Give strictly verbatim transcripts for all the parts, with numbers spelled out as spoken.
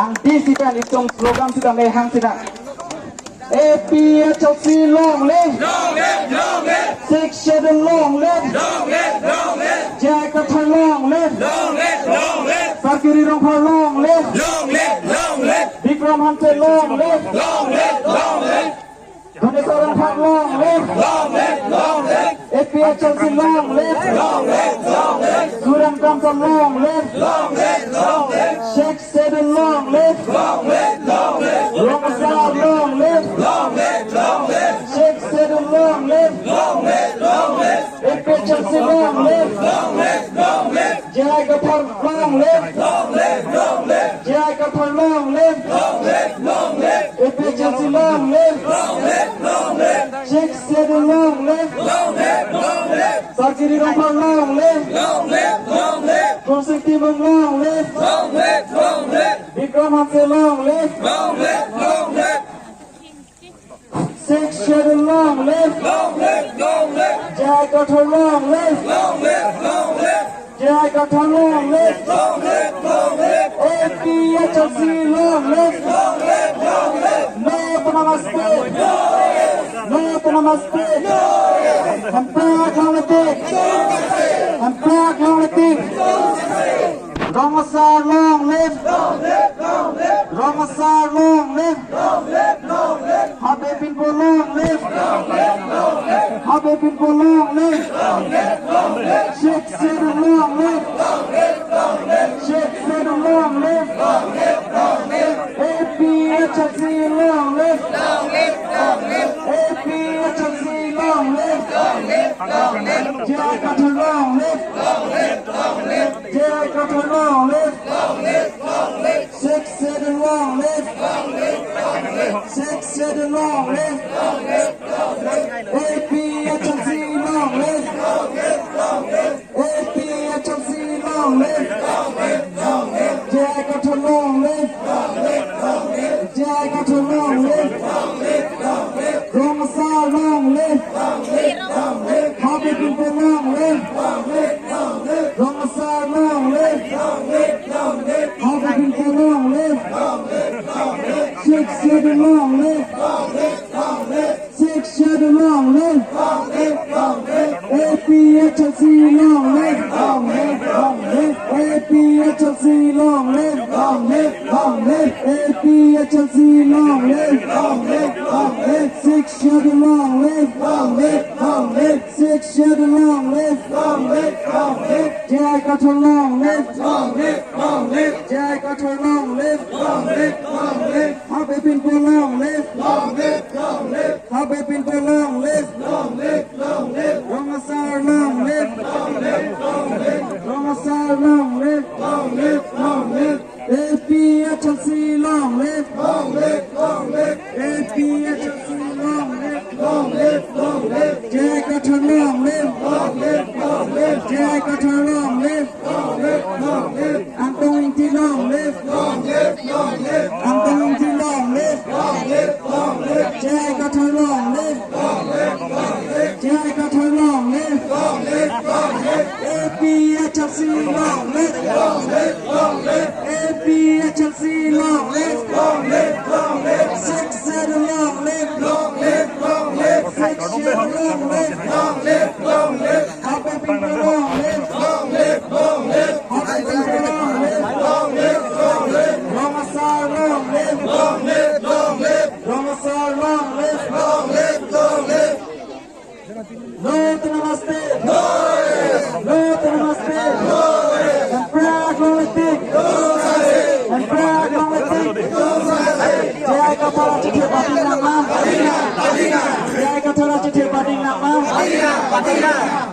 Ang D C pen itum slogan sitame hang sina. A P H L C long live! Long live, long live! Sixth Schedule long live! Long live, long live! J I Kathar long live! Long live, long live! Sarkiri Rongphar long live! Long live, long live! Bikram Hanse long live! Long live, long live! Ganesh Rongphar long live! Long live, long live! A P H L C long live! Long live, long live! Surem Kramsa long live! Long live, long live! Sixth Schedule long live! Long live, long live! Rong Asar long live! Long live, long live! Sixth Schedule long live! Long live, long live! A P H L C long live! Long live, long live! J I Kathar long live! Long live, long live! J I Kathar long live! Long live, long live! A P H L C long live! Long live, long live! Sixth Schedule long live! Long live, long live! Sarkiri Rongphar long live! Long live, long live! Khorsing Timung long live! Long live, long live! Bikram Hanse long live! Long live, long live! Sixth Schedule long live! Long live, long live! J I Kathar long live! Long live, long live! J I Kathar long live! Long live, long live! A P H L C long live! Long live, long live! No Autonomous State! No Autonomous State! Hemphu aklong letik! Hemphu aklong letik! Rong Asar long live! Long live, long live! Rong Asar long live! Long live, long live! Habe Pinpo long live! Long live, long live! Habe Pinpo long live! Long live, long live! Sixth Schedule long live! Long live, long live! Sixth Schedule long live! Long live, long live! A P H L C long live! Long live, long live! A P H L C long live! Long live, long live! J I Kathar long live! Long live, long live! J I Kathar long live! Long live, long live! Sixth Schedule long live! Long live, long live! Sixth Schedule long live! Long live, long live! A P H L C long live! Long live, long live! A P H L C long live! Long live, long live! J I Kathar long live! Long live, long live! J I Kathar long live! Long live, long live! Rong Asar long live! Long live, long live! Habe Pinpo long live! Long live, long live! Rong Asar long live! Long live, long live! Habe Pinpo long live! Long live, long live! Sixth Schedule long live! Long live, long live! Sixth Schedule long live! Long live, long live! A P H L C long live! Long live, long live! A P H L C long live! Long live, long live! A P H L C long live! Long live, long live! Sixth Schedule long live! Long live, long live! Sixth Schedule long live! Long live, long live! J I Kathar long live! Long live, long live! J I Kathar long live! Long live, long live! Habe Pinpo long live! Long live, long live! Habe Pinpo long live! Long live, long live! Rong Asar long live! Long live, long live! Rong Asar long live! Long live, long live! A P H L C long live! Long live, long live! A P H L C long live! Long live, long live! J I Kathar long live! Long live, long live! J I Kathar long live! Long live, long live! Angtong Ingti long live! Long live, long live! Angtong Ingti long live! Long live, long live! J I Kathar long live! Long live, long live! J I Kathar long live! Long live, long live! A P H L C long live! Long live, long live! A P H L C long live! Long live, long live! Sixth Schedule long live! Long live, long live! Sixth Schedule long live! Long live, long live! Habe Pinpo long live! Long live, long live! Habe Pinpo long live! Long live, long live! Rong Asar long live! Long live, long live! Rong Asar long live! Long live, long live! No Autonomous State! No! No Autonomous State! No! Hemphu aklong letik! No! Hemphu aklong letik! No! J I Kathar achethe pading nangma! J I Kathar achethe pading nangma!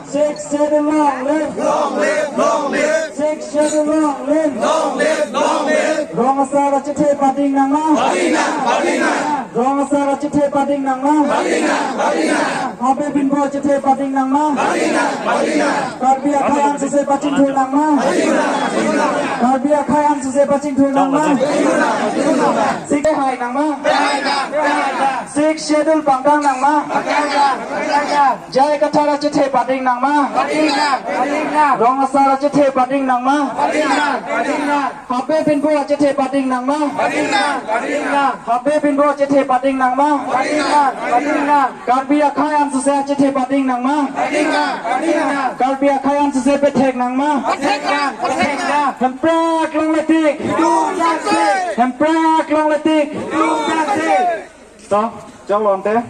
Sixth Schedule long live! Long live, long live! Sixth Schedule long live! Long live, long live! Rong Asar achethe pading nangma! Pading nang, pading nang! Rong Asar achethe pading nangma! Pading nang, pading nang! Habe Pinpo achethe pading nangma! Pading nang, pading nang! Karbi akhei ansose pachingthur nangma! Pading nang, pading nang! Karbi akhei ansose pachingthur nangma! Pading nang, pading nang! Sik hai nangma! Pading nang, pading nang! Sixth Schedule pangdang nang ma? Pangdang, pangdang. J I Kathar achethe pading nang ma? Pading nang, pading nang. Rong Asar achethe pading nang ma? Pading nang, pading nang. Habe Binbo achethe pading nang ma? Pading nang, pading nang. Habe Binbo achethe pading nang ma? Pading nang, pading nang. Karbi akhei ansose achethe pading nang ma? Pading nang, pading nang. Karbi akhei ansose pethek nang ma? Pethek nang, pethek nang. Hemprek longle tik. Dum nang tik. Hemprek longle tik. Dum nang tik. To, choklo ante.